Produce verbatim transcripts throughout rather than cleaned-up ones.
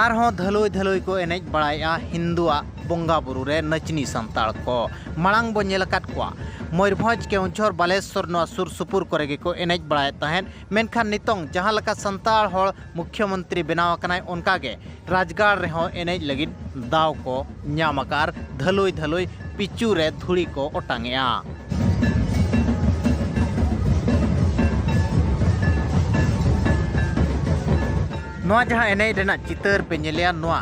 ᱟᱨᱦᱚᱸ ᱫᱷᱟᱹᱞᱩᱭ ᱫᱷᱟᱹᱞᱩᱭ ᱠᱚ ᱮᱱᱮᱡ ᱵᱟᱲᱟᱭᱮᱫᱼᱟ ᱦᱤᱱᱫᱩᱣᱟᱜ ᱵᱚᱸᱜᱟ ᱵᱩᱨᱩ ᱨᱮ ᱱᱟᱪᱱᱤ ᱥᱟᱱᱛᱟᱲ ᱠᱚ᱾ ᱢᱟᱲᱟᱝ ᱵᱚ ᱧᱮᱞ ᱟᱠᱟᱫ ᱠᱚᱣᱟ ᱢᱚᱭᱩᱨᱵᱷᱚᱸᱡᱽ, ᱠᱮᱣᱚᱱᱡᱷᱚᱨ, ᱵᱟᱞᱮᱥᱚᱨ, ᱱᱚᱣᱟ ᱥᱩᱨ ᱥᱩᱯᱩᱨ ᱠᱚᱨᱮ ᱜᱮᱠᱚ ᱮᱱᱮᱡ ᱵᱟᱲᱟᱭᱮᱫ ᱛᱟᱦᱮᱸᱫ᱾ ᱢᱮᱱᱠᱷᱟᱱ ᱱᱤᱛᱚᱝ ᱡᱟᱦᱟᱸ ᱞᱮᱠᱟ ᱥᱟᱱᱛᱟᱲ ᱦᱚᱲ ᱢᱩᱠᱷᱭᱚᱢᱚᱱᱛᱨᱤ ᱵᱮᱱᱟᱣ ᱟᱠᱟᱱᱟᱭ, ᱚᱱᱠᱟ ᱜᱮ ᱨᱟᱡᱽᱜᱟᱲ ᱨᱮᱦᱚᱸ ᱮᱱᱮᱡ ᱞᱟᱹᱜᱤᱫ ᱫᱟᱣ ᱠᱚ ᱧᱟᱢ ᱟᱠᱟᱫ ᱟᱨ ᱫᱷᱟᱹᱞᱩᱭ ᱫᱷᱟᱹᱞᱩᱭ ᱯᱤᱪᱩ ᱨᱮ ᱫᱷᱩᱲᱤ ᱠᱚ ᱚᱴᱟᱝᱮᱜᱼᱟ᱾ ᱱᱚᱣᱟ ᱡᱟᱦᱟᱸ ᱮᱱᱮᱡ ᱨᱮᱱᱟᱜ ᱪᱤᱛᱟᱹᱨ ᱯᱮ ᱧᱮᱞᱮᱜᱼᱟ, ᱱᱚᱣᱟ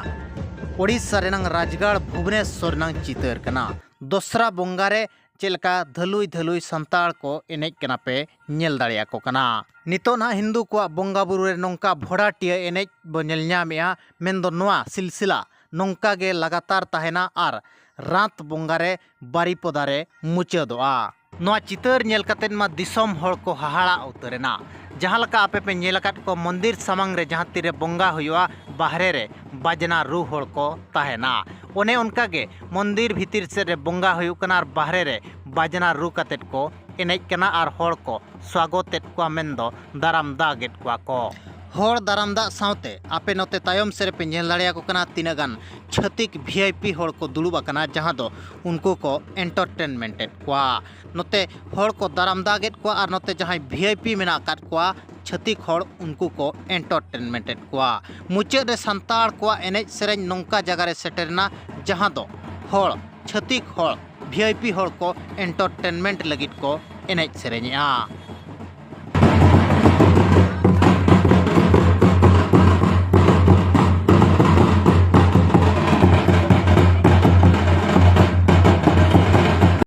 ᱳᱰᱤᱥᱟ ᱨᱮᱱᱟᱝ ᱨᱟᱡᱽᱜᱟᱲ ᱵᱷᱩᱵᱽᱱᱮᱥᱚᱨ ᱨᱮᱱᱟᱝ ᱪᱤᱛᱟᱹᱨ ᱠᱟᱱᱟ᱾ ᱫᱚᱥᱨᱟ ᱵᱚᱸᱜᱟ ᱨᱮ ᱪᱮᱫ ᱞᱮᱠᱟ ᱫᱷᱟᱹᱞᱩᱭ ᱫᱷᱟᱹᱞᱩᱭ ᱥᱟᱱᱛᱟᱲ ᱠᱚ ᱮᱱᱮᱡ ᱠᱟᱱᱟ ᱯᱮ ᱧᱮᱞ ᱫᱟᱲᱮᱭᱟᱠᱚ ᱠᱟᱱᱟ᱾ ᱱᱤᱛᱚᱜ ᱱᱟᱦᱟᱜ ᱦᱤᱱᱫᱩ ᱠᱚᱣᱟᱜ ᱵᱚᱸᱜᱟ ᱵᱩᱨᱩ ᱨᱮ ᱱᱚᱝᱠᱟ ᱵᱷᱚᱲᱟᱴᱤᱭᱟᱹ ᱮᱱᱮᱡ ᱵᱚ ᱧᱮᱞ ᱧᱟᱢᱮᱜᱼᱟ, ᱢᱮᱱᱫᱚ ᱱᱚᱣᱟ ᱥᱤᱞᱥᱤᱞᱟ ᱱᱚᱝᱠᱟ ᱜᱮ ᱞᱟᱜᱟᱛᱟᱨ ᱛᱟᱦᱮᱱᱟ ᱟᱨ ᱨᱟᱛ ᱵᱚᱸᱜᱟ ᱨᱮ ᱵᱟᱨᱤᱯᱚᱫᱟ ᱨᱮ ᱢᱩᱪᱟᱹᱫᱚᱜᱼᱟ᱾ ᱱᱚᱣᱟ ᱪᱤᱛᱟᱹᱨ ᱧᱮᱞ ᱠᱟᱛᱮᱫ ᱢᱟ ᱫᱤᱥᱚᱢ ᱦᱚᱲ ᱠᱚ ᱦᱟᱦᱟᱲᱟ ᱩᱛᱟᱹᱨᱮᱱᱟ᱾ ᱡᱟᱦᱟᱸ ᱞᱮᱠᱟ ᱟᱯᱮ ᱯᱮ ᱧᱮᱞ ᱟᱠᱟᱫ ᱠᱚ, ᱢᱚᱱᱫᱤᱨ ᱥᱟᱢᱟᱝ ᱨᱮ ᱡᱟᱦᱟᱸ ᱛᱤᱨᱮ ᱵᱚᱸᱜᱟ ᱦᱩᱭᱩᱜᱼᱟ, ᱵᱟᱦᱨᱮ ᱨᱮ ᱵᱟᱡᱽᱱᱟ ᱨᱩ ᱦᱚᱲ ᱠᱚ ᱛᱟᱦᱮᱱᱟ᱾ ᱚᱱᱮ ᱚᱱᱠᱟ ᱜᱮ ᱢᱚᱱᱫᱤᱨ ᱵᱷᱤᱛᱤᱨ ᱥᱮᱫ ᱨᱮ ᱵᱚᱸᱜᱟ ᱦᱩᱭᱩᱜ ᱠᱟᱱᱟ ᱟᱨ ᱵᱟᱦᱨᱮ ᱨᱮ ᱵᱟᱡᱽᱱᱟ ᱨᱩ ᱠᱟᱛᱮᱫ ᱠᱚ ᱮᱱᱮᱡ ᱠᱟᱱᱟ ᱟᱨ ᱦᱚᱲ ᱠᱚ ᱥᱣᱟᱜᱚᱛᱮᱫ ᱠᱚᱣᱟ, ᱢᱮᱱᱫᱚ ᱫᱟᱨᱟᱢ ᱫᱟᱜᱮᱫ ᱠᱚᱣᱟ ᱠᱚ᱾ ᱦᱚᱲ ᱫᱟᱨᱟᱢ ᱫᱟᱜ ᱥᱟᱶᱛᱮ ᱟᱯᱮ ᱱᱚᱛᱮ ᱛᱟᱭᱚᱢ ᱥᱮᱫ ᱨᱮᱯᱮ ᱧᱮᱞ ᱫᱟᱲᱮᱭᱟᱠᱚ ᱠᱟᱱᱟ, ᱛᱤᱱᱟᱹᱜ ᱜᱟᱱ ᱪᱷᱟᱹᱛᱤᱠ ᱵᱷᱤ ᱟᱭ ᱯᱤ ᱦᱚᱲ ᱠᱚ ᱫᱩᱲᱩᱵ ᱟᱠᱟᱱᱟ, ᱡᱟᱦᱟᱸ ᱫᱚ ᱩᱱᱠᱩ ᱠᱚ ᱮᱱᱴᱟᱨᱴᱮᱱᱢᱮᱱᱴ ᱮᱫ ᱠᱚᱣᱟ᱾ ᱱᱚᱛᱮ ᱦᱚᱲ ᱠᱚ ᱫᱟᱨᱟᱢ ᱫᱟᱜᱮᱫ ᱠᱚᱣᱟ ᱟᱨ ᱱᱚᱛᱮ ᱡᱟᱦᱟᱸᱭ ᱵᱷᱤ ᱟᱭ ᱯᱤ ᱢᱮᱱᱟᱜ ᱟᱠᱟᱫ ᱠᱚᱣᱟ, ᱪᱷᱟᱹᱛᱤᱠ ᱦᱚᱲ, ᱩᱱᱠᱩ ᱠᱚ ᱮᱱᱴᱟᱨᱴᱮᱱᱢᱮᱱᱴ ᱮᱫ ᱠᱚᱣᱟ᱾ ᱢᱩᱪᱟᱹᱫ ᱨᱮ ᱥᱟᱱᱛᱟᱲ ᱠᱚᱣᱟᱜ ᱮᱱᱮᱡ ᱥᱮᱨᱮᱧ ᱱᱚᱝᱠᱟ ᱡᱟᱭᱜᱟ ᱨᱮ ᱥᱮᱴᱮᱨᱮᱱᱟ, ᱡᱟᱦᱟᱸ ᱫᱚ ᱦᱚᱲ, ᱪᱷᱟᱹᱛᱤᱠ ᱦᱚᱲ, ᱵᱷᱤ ᱟᱭ ᱯᱤ ᱦᱚᱲ ᱠᱚ ᱮᱱᱴᱟᱨᱴᱮᱱᱢᱮᱱᱴ ᱞᱟᱹᱜᱤᱫ ᱠᱚ ᱮᱱᱮᱡ ᱥᱮᱨᱮᱧᱮᱜᱼᱟ᱾